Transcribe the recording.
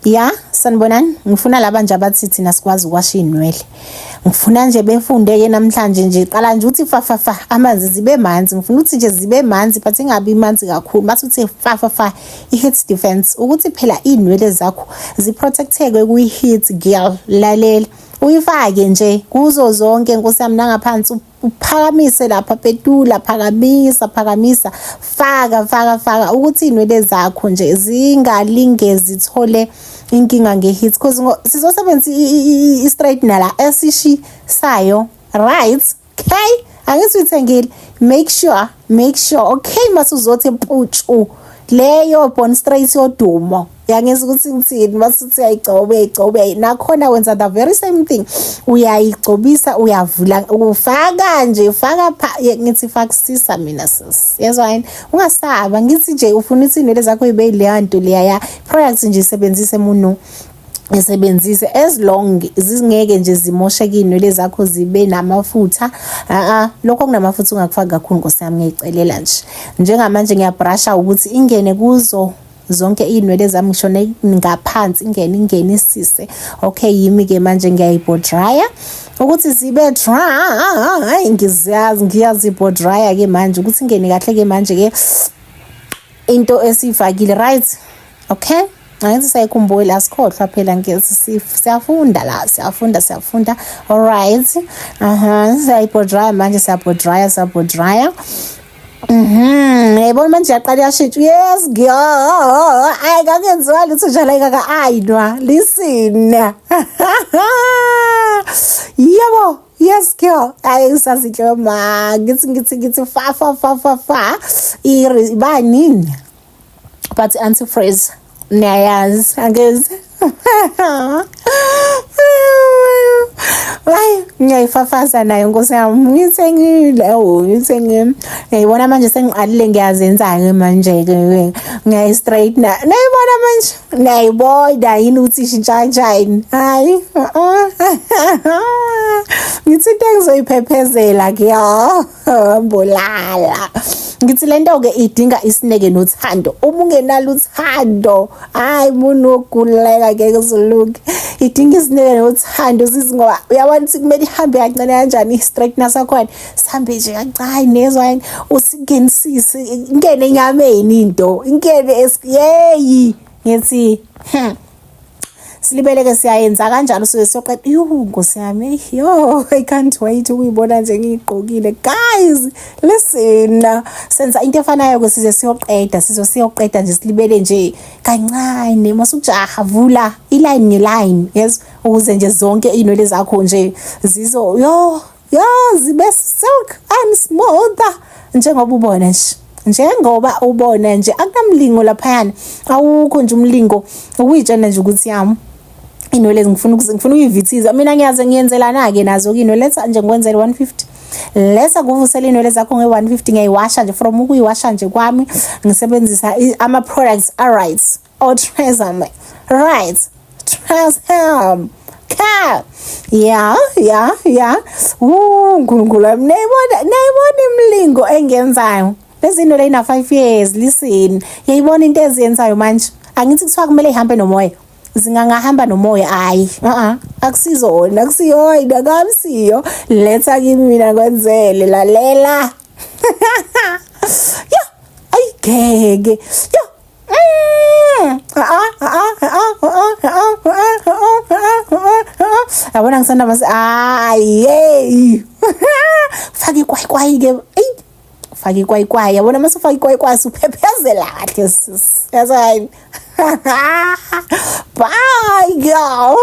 Ya, sanibonani. Ngifuna laba nje abathi thina sikwazi ukwasha iy'nwele. Ngifuna nje befunde-ke namhlanje nje qala nje uthi fa fa fa amanzi zibe manzi. Ngifuna ukuthi nje zibe manzi but ingabi manzi kakhulu. Mase uthi fa fa fa i-heat defense ukuthi phela iy'nwele zakho ziprotecteke kwi-heat girl. Lalela uyifake nje kuzo zonke nkosi yami nangaphansi uphakamise lapha petula phakamisa phakamisa faka faka faka ukuthi iy'nwele zakho nje zingalinge zithole inkinga nge-heat cause sizosebenzisa i-straightener la esishisayo, right? Okay, angithi uyithengile, make sure, make sure, okay, masuzothi mputshu leyo bond straight yodumo. Yangizwa ukuthi ngithini? Masuthi uyayigcoba, uyayigcoba, nakhona wenza the very same thing, uyayigcobisa, uyavula, ufaka nje, faka pha. Ngithi fakisisa mina sis, yezwa yini? Ungasaba, ngithi nje ufuna ukuthi inwele zakho ibe leya nto leya ya products nje, isebenzise munu, isebenzise as long zingeke nje zimosheke iy'nwele zakho zibe namafutha. A lokho kunamafutha ungakufaki kakhulu, nkosi yami, ngiyayicelela nje. Njengamanje ngiyabrasha ukuthi ingene kuzo zonke iy'nwele zami, ngisho ngaphansi ingene, ingenisise. Okay, yimi-ke manje ngiyayiblow-drya ukuthi zibe dry. Ngiziyazi, ngiyaziblow-drya-ke manje ukuthi ingene kahle-ke manje-ke into esiyifakile, right? Okay, angithi sayikhumbula, asikhohlwa phela, siyafunda la, siyafunda, siyafunda. Alright, aha, siyayiblow-drya manje, siyablow-drya, siyablow-drya. Yayibona manje yaqala yashintsha. Yes, girl. Ayi, kakenziwa lutho njalo ayikaka-ayinwa. Listen. Yebo. Yes, girl. Ayi, ngisazinhle ma. Ngithi ngithi ngithi fa fa fa fa fa. Iri bani? But antifreeze. Niyayazi, angezi. Hayi, ngiyayifafaza nayo nkosi yami, ngithengile, oh, ngithengile. Ngiyibona manje sengiqalile ngiyazenza-ke manje-ke, ngiyayi-straightener. Niyayibona manje, niyayibona yini ukuthi ishintsha kanjani? Hayi, ngithi into engizoyiphephezela kuyambulala. Ngithi le nto-ke idinga isineke nothando. Uma ungenalo uthando, hayi muntu oguleka ngeke uzulunge. Idinga isineke nothando sisi, ngoba uyabona ukuthi kumele ihambe kancane kanjani i-straightener sakhona, sihambe nje kancane, nezwa yini? Usingenisise ingene enyameni into, ingene yeyi. Ngithi silibeleke, siyayenza kanjalo suke siyoqeda. Yuhu, nkosi yami, yo, I can't wait ukuyibona nje ngiyigqokile. Guys, listen, senza into efanayo-ke size siyoqeda, size siyoqeda nje, silibele nje kancane. Masujaha, vula iline ngeline, yes, ukuze nje zonke iy'nwele zakho nje zizo yo yo zibe silk and smooth njengoba ubona nje, njengoba ubona nje akunamlingo laphayana, awukho nje umlingo ukuyitshela nje ukuthi yami inwele ngifuna ukuyivithiza mina. Ngiyaze ngiyenzelana-ke nazo-ke inwele. Letha nje ngikwenzele 150, letha kuvusela inwele zakho nge-150. Ngiyayiwasha nje, from ukuyiwasha nje kwami ngisebenzisa ama-products alright o-Tresemme, right? Tresemme ka ya ya ya. Nkulunkulu wami, niyayibona, niyayibona imilingo engiyenzayo? Lezi zinto ina 5 years. Listen, yayibona into eziyenzayo manje? Angithi kuthiwa kumele ihambe nomoya, zingangahamba nomoya? Hayi, a akusizona, akusiyona, akamsiyo. Letha kimi mina kwenzele. Lalela ya, ayigeke ya. Ah ah ah ah ah ah ah ah. Yabona ngisanda mase, hayi, hey, faka ikwayi ke, eyi, faka ikwayi. Yabona mase ufaka ikwayi, suphephezela kahle sis, yazi. Bye, girl.